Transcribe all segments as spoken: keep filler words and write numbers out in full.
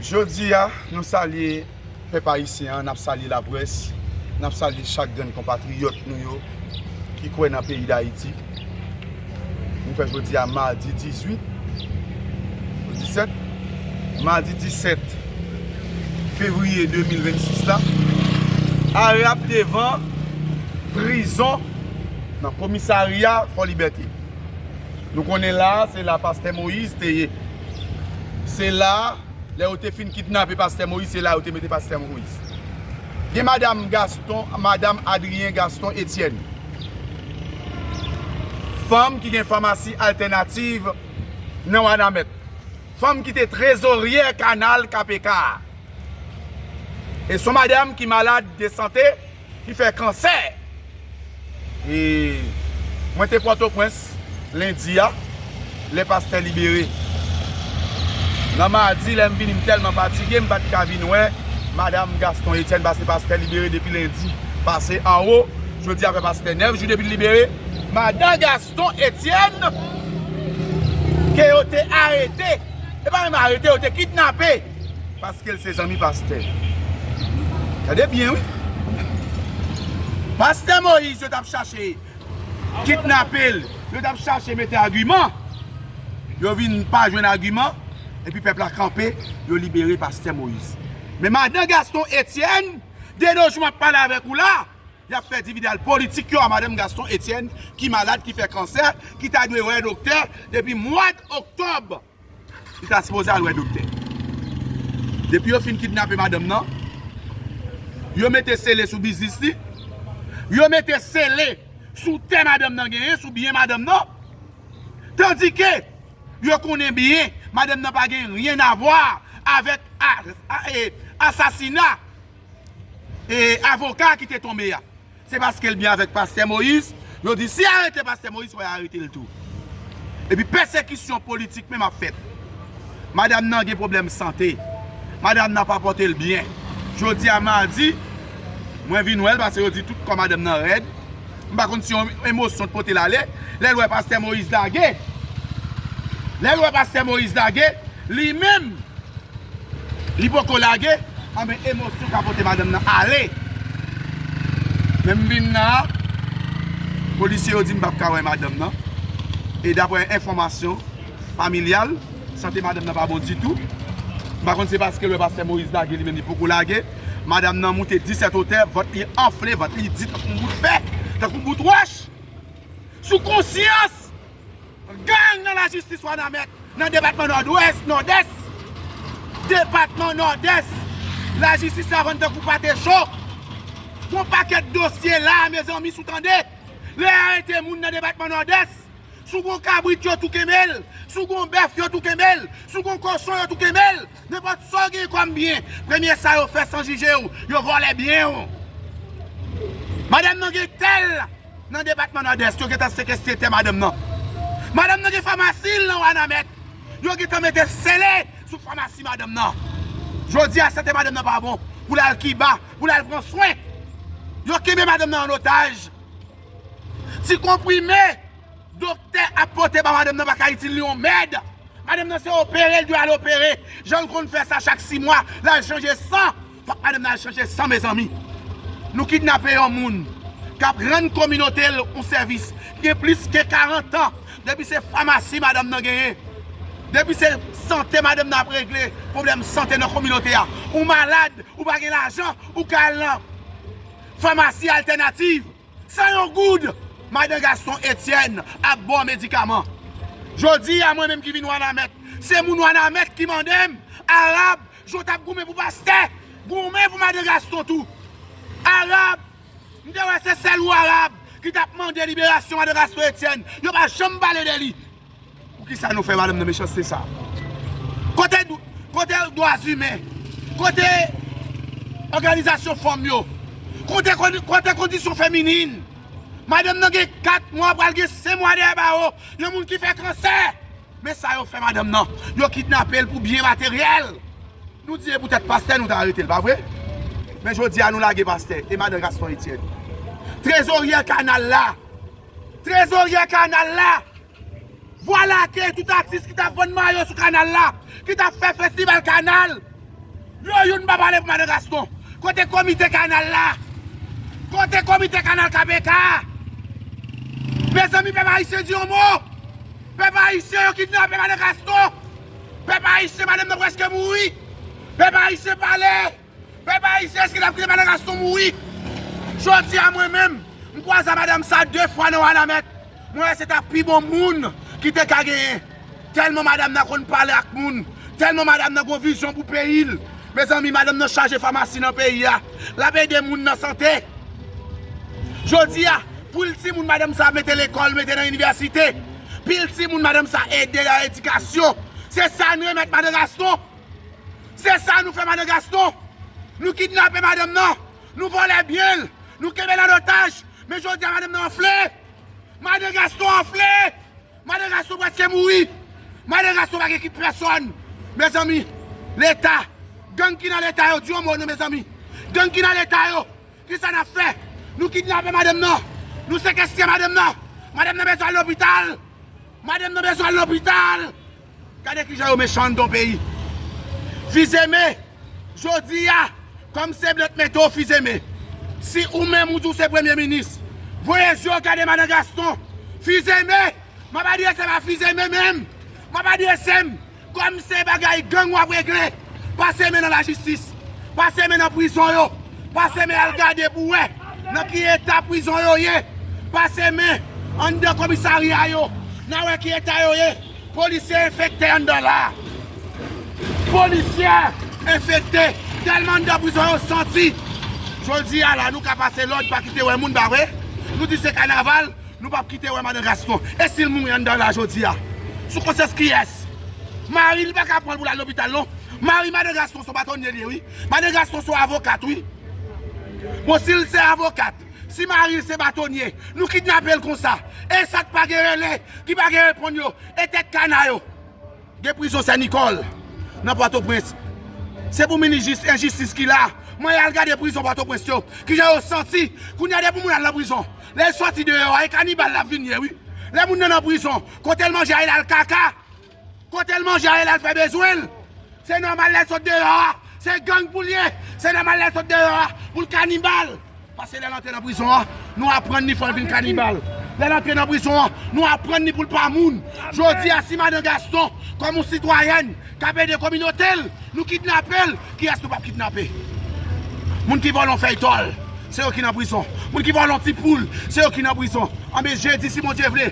Jodi a, nou salye pèp ayisyen an, n ap salye laprès, n ap salye chak grenn konpatriyòt nou yo ki kwè nan peyi Dayiti. Nou fè jodi a madi dizuit, disèt, madi disèt fevriye de mil vennsis la, Arab devan prizon nan komisarya Fò Libète. Nou konnen la, se la pastè Moyiz te ye. Se la, lè yo te fin kidnape pastè Moyiz, se la yo te mete pastè Moyiz. Gen madanm Gaston, madanm Adrien Gaston Etienne. Fanm ki gen famasi altènativ nan Wanament. Fanm ki te trezoryè kanal K P K a. E se yon madanm ki malad de sante, ki fè kansè. E mwen te Pòtoprens lendi a, lè pastè libere. Nan madi, lè m vini, m tèlman fatige, m pa t ka vin wè madanm Gaston Etienne, paske pastè libere depi lendi pase anwo. Jodi a fè pastè nèf jou depi l libere. Madan Gaston Etienne, ke yo te arete, e pa menm arete, yo te kidnape, paske l se zanmi pastè. Gade byen, wi. Pastè Moyiz, yo t ap chache kidnape l, yo t ap chache mete agiman. Yo vin pa jwenn agiman, epi pèp la kanpe, yo libere pastè Moyiz. Men madan Gaston Etienne, de nos jours m ap pale avèk ou la, y ap fè dividal politik yo a madanm Gaston Etienne, ki malad, ki fè kansè, ki ta dwe wè doktè depi mwa oktòb. Li ta sipoze al wè doktè. Depi yo fin kidnape madanm nan, yo mete sele sou biznis li, yo mete sele sou tè madanm nan genyen, sou byen madanm nan. Tandike yo konnen byen, madanm nan pa gen ryen a vwa avèk a, a, e, asasina e avoka ki te tonbe a. Se paske l byen avèk pastè Moyiz, yo di si arete pastè Moyiz, fò y arete l tou. Epi pèsekisyon politik menm ap fèt. Madanm nan gen pwoblèm sante. Madanm nan pa pote l byen. Jodi a madi, mwen vin wè l paske yo di tout kò madanm nan rèd. M pa konn si yon emosyon t pote l ale. Lè l wè pastè Moyiz lage, lè l wè pastè Moyiz lage, li menm, li poko lage, anben emosyon ka pote madanm nan ale. Men m vin la a, polisye yo di m p ap ka wè madanm nan. E daprè enfòmasyon familyal, sante madanm nan pa bon ditou. M pa konn se paske l wè pastè Moyiz lage, li menm li poko lage. Madanm nan moute disèt wotè, vant li anfle, vant li di tankou yon bout fè, tankou yon bout wòch. Sou konsyans gang nan lajistis Wanament, nan depatman Nòdwès, Nòdès, depatman Nòdès, lajistis la vann tankou pate cho. Gon pakèt dosye la, mezanmi, si w tande. Lè y arete moun nan depatman Nòdès, si w gon kabrit, yo tou kenbe l. Si w gon bèf, yo tou kenbe l. Si w gon kochon, yo tou kenbe l. Nenpòt sa w gen kòm byen, premye sa yo fè san jije w, yo vòlè byen w. Madanm nan gen tè l nan depatman Nòdès, yo gentan sekestre tè madanm nan. Madanm nan gen famasi l nan Wanament. Yo gentan mete sele sou famasi madanm nan. Jodi a, sante madanm nan pa bon. Pou l al Kiba, pou l al pran swen. Yo kenbe madanm nan an otaj. Ti konprime doktè ap pote ba madanm nan pa ka itil li yon mèd. Madanm nan se opere l dwe al opere. Jan l konn fè sa chak sis mwa, l al chanje san. Fòk madanm nan al chanje san, mezanmi. Nou kidnape yon moun k ap rann kominote l yon sèvis ki gen plis ke karant an. Depi se famasi madanm nan genyen, depi se sante madanm nan ap regle pwoblèm sante nan kominote a. Ou malad, ou pa gen lajan, ou ka al nan famasi altènativ. San yon goud, madan Gaston Etienne ap ba w medikaman. Jodi a, mwen menm ki vin Wanament, se moun Wanament ki mande m, Arab, jan w t ap goumen pou pastè, goumen pou madan Gaston tou. Arab, m te wè se sèl ou, Arab, ki t ap mande liberasyon madan Gaston Etienne. Yo pa janm pale de li. Poukisa nou fè madanm nan mechanste sa? Kote dw-, kote dwa imen? Kote òganizasyon fanm yo? Kote kon-, kote kondisyon feminin? Madanm nan gen kat mwa, pral gen senk mwa dèyè bawo. Yon moun ki fè kansè. Men sa yo fè madanm nan. Yo kidnape l pou byen materyèl. Nou di e poutèt pastè nou ta arete l, pa vre? Men jodi a nou lage pastè e madan Gaston Etienne. Trezoryè kanal la. Trezoryè kanal la. Vwala ke tout atis ki t ap vann mayo sou kanal la, ki t ap fè festival kanal, Yo youn pa pale pou Madan Gaston. Kote komite kanal la? Kote komite kanal K P K a? Mezanmi, pèp ayisyen di yon mo. Pèp ayisyen, yo kidnape Madan Gaston. Pèp ayisyen, madanm nan prèske mouri. Pèp ayisyen, pale. Pèp ayisyen, èske n ap kite Madan Gaston mouri? Jodi a mwen menm, m kwaze a madanm sa de fwa nan Wanament. Mwen wè se ta pi bon moun ki te ka genyen. Tèlman madanm nan konn pale ak moun. Tèlman madanm nan gon vizyon pou peyi l. Mezanmi, madanm nan chaje famasi nan peyi a. L ap ede moun nan sante. Jodi a, pil timoun madanm sa mete lekòl, mete nan inivèsite. Pil timoun madanm sa ede nan edikasyon. Se sa n remèt Madan Gaston. Se sa nou fè Madan Gaston. Nou kidnape madanm nan. Nou vòlè byen l. Nou kenbe l an otaj. Men jodi a madanm nan anfle. Madan Gaston anfle. Madan Gaston prèske mouri. Madan Gaston pa gen kit pèsòn. Mezanmi, Leta, gang ki nan Leta yo, di yon mo non, mezanmi. Gang ki nan Leta yo, kisa n ap fè? Nou kidnape madanm nan. Nou sekestre madanm nan. Madanm nan bezwen al lopital. Madanm nan bezwen al lopital. Gade kijan yo mechan anndan yon peyi. Fizeme, jodi a, kòm se blan k mete w, Fizeme. Si ou menm ou di w se premye minis, voye zye w gade Madan Gaston. Fizeme, m ap adrese m a Fizeme menm. M ap adrese m. Kòm se bagay gang w ap regle, pase men nan lajistis. Pase men nan prizon yo. Pase men al gade pou wè nan ki eta prizon yo ye. Pase men anndan komisarya yo. N a wè ki eta yo ye. Polisye enfekte anndan la. Polisye enfekte. Tèlman anndan prizon yo santi. Jodi a la, nou ka pase lòd pa kite wè moun, pa vre? Nou di se kanaval. Nou p ap kite wè Madan Gaston. E si l mouri anndan la jodi a? Sou konsyans kiyès? Mari l pa ka pran l pou l al lopital non. Mari Madan Gaston se yon batonye li ye wi. Madan Gaston se yon avokat wi. Bon, si l se avokat, si mari l se batonye, nou kidnape l konsa. E sa k pa gen rele, ki pa gen reponn yo, e tèt kana yo. Gen prizon Sen Nikòl nan Pòtoprens. Se pou minis jis, enjistis ki la. Mwen al gade prizon Pòtoprens yo. Kijan yo santi? Kounye a depi moun al nan prizon, lè l sòti deyò a, e kanibal l ap vin ye wi. Lè moun nan nan prizon, kote l manje a, e l al kaka. Kote l manje a, e l al fè bezwen l. Se nòmal lè l sot deyò a, se gang pou l ye. Se nòmal lè l sot deyò a, pou l kanibal. Paske lè l antre nan prizon an, nou aprann li fò l vin kanibal. Lè l antre nan prizon an, nou aprann li pou l pa moun. Jodi a, si Madan Gaston, kòm yon sitwayèn k ap ede kominote l, nou kidnape l, kiyès nou p ap kidnape? Moun ki vòlè yon fèy tòl, se yo ki nan prizon. Moun ki vòlè yon ti poul, se yo ki nan prizon. Anben jedi, si Bondye vle,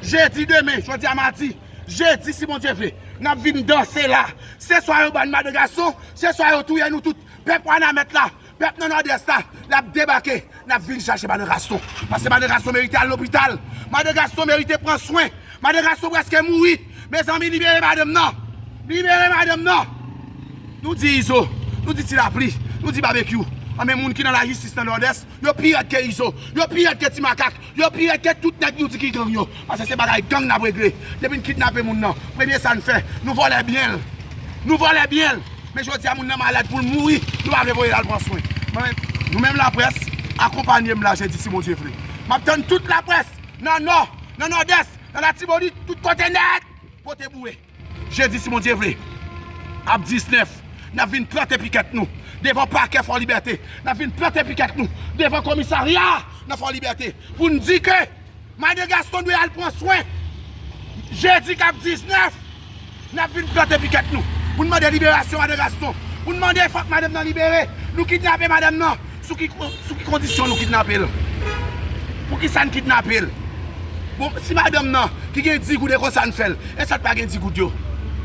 jedi demen, jodi a madi, jedi, si Bondye vle, n ap vin danse la. Se swa yo ban n Madan Gaston, se swa yo touye nou tout. Pèp Wanament la, pèp nan Nòdès la, l ap debake. N ap vin chache Madan Gaston. Paske Madan Gaston merite al lopital. Madan Gaston merite pran swen. Madan Gaston prèske mouri. Mezanmi, libere madanm nan. Libere madanm nan. Nou di Izo, nou di Ti Lapli, nou di Babekyou. Anben moun ki nan lajistis nan Nòdès, yo pi rèd ke Izo, yo pi rèd ke Ti Makak, yo pi rèd ke tout nèg nou di ki gang yo. Paske se bagay gang n ap regle. Depi n kidnape moun nan, premye sa n fè, nou vòlè byen l. Nou vòlè byen l. Men jodi a moun nan malad pou l mouri, nou pa vle voye l al pran swen. Mwen, nou menm laprès, akonpanye m la jedi si Bondye vle. M ap tann tout laprès, nan Nò, nan Nòdès, nan Latibonit, tout kote nèt, pote boure. Jedi si Bondye vle, ap diznèf, n ap vin plante pikèt nou devan pakè Fò Libète. N ap vin plante pikèt nou devan komisarya nan Fò Libète pou n di ke Madan Gaston dwe al pran swen. Jedi k ap diznèf, n ap vin plante pikèt nou pou n mande liberasyon Madan Gaston, pou n mande fòk madanm nan libere. Nou kidnape madanm nan. Sou ki, sou ki kondisyon nou kidnape l? Poukisa n kidnape l? Bon, si madanm nan ki gen di goud e konsa n fè l, e sa k pa gen di goud yo?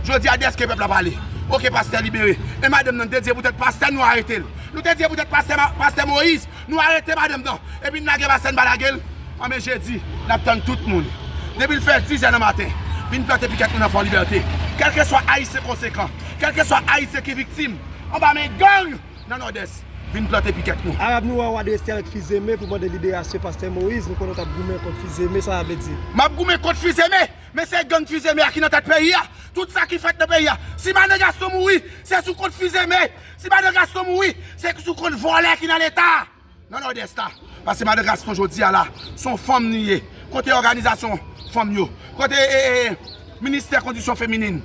Jodi a, dèske pèp la pale? Oke, pastè libere. E madanm nan, n te di e poutèt pastè nou arete l. Nou te di e poutèt pastè, pastè Moyiz, nou arete madanm nan. Epi n lage pastè, n pa lage l. Anben jedi, n ap tann tout moun. Depi l fè dizè nan maten, vin plante pikèt nou nan Fò Libète. Kèlkeswa Ayisyen konsekan, kèlkeswa Ayisyen ki viktim anba men gang nan Nòdès, vin plante pikèt nou. Arab, nou wè w adrese avèk Fizeme pou mande liberasyon pastè Moyiz. Nou konnen w t ap goumen kont Fizeme, sa sa vle di? M ap goumen kont Fizeme, men se gang Fizeme a ki nan tèt peyi a. Tout sa ki fèt nan peyi a. Si Madan Gaston mouri, se sou kont Fizeme. Si Madan Gaston mouri, se sou kont vòlè ki nan Leta a. Nan Nòdès la. Paske Madan Gaston jodi a la, se yon fanm li ye. Kote òganizasyon fanm yo? Kote, e, e, e, ministè kondisyon feminin?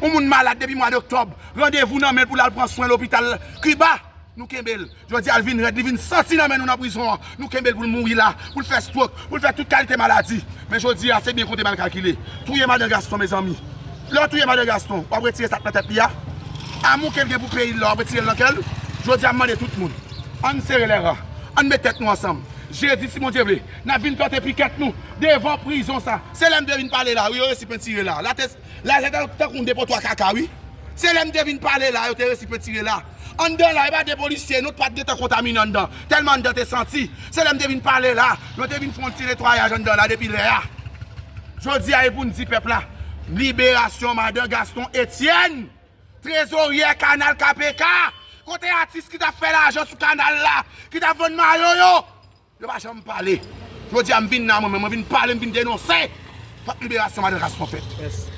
Yon moun malad depi mwa doktòb, randevou nan men l pou l al pran swen lopital Kiba. Nou kenbe l. Jodi a, l vin rèd, li vin santi nan men nou nan prizon an. Nou kenbe l pou l mouri la, pou l fè stroke, pou l fè tout kalite maladi. Men jodi a, se byen konte mal kalkile. Touye madan Gaston, mezanmi. Lè w touye madan Gaston, w ap retire sa k nan tèt li a. Amou ke l gen pou peyi l la, w ap retire l nan kè l. Jodi a, m mande tout moun, ann sere lè ran. Ann met tèt nou ansanm. Jedi, si Bondye vle, n ap vin plante pikèt nou devan prizon sa. Se lè m te vin pale la, wi, yo resi pentire la. La te, la te tankou yon depotwa kaka, wi. Se lè m te vin pale la, yo te resi pentire la. Anndan la, e pa de polisye, nou pa t gentan kontamine anndan. Tèlman anndan te santi. Se lè m te vin pale la, yo te vin fè yon ti netwayaj anndan la depi lè a. Jodi a, e pou n di pèp la, liberasyon madan Gaston Etienne, trezorye kanal K P K, kote atis ki t ap fè lajan sou kanal la, ki t ap vann mayo yo, yo pa janm pale. Jodi a, m vin la, mwen menm, mwen vin pale, m vin denonse. Fòk liberasyon madan Gaston fèt.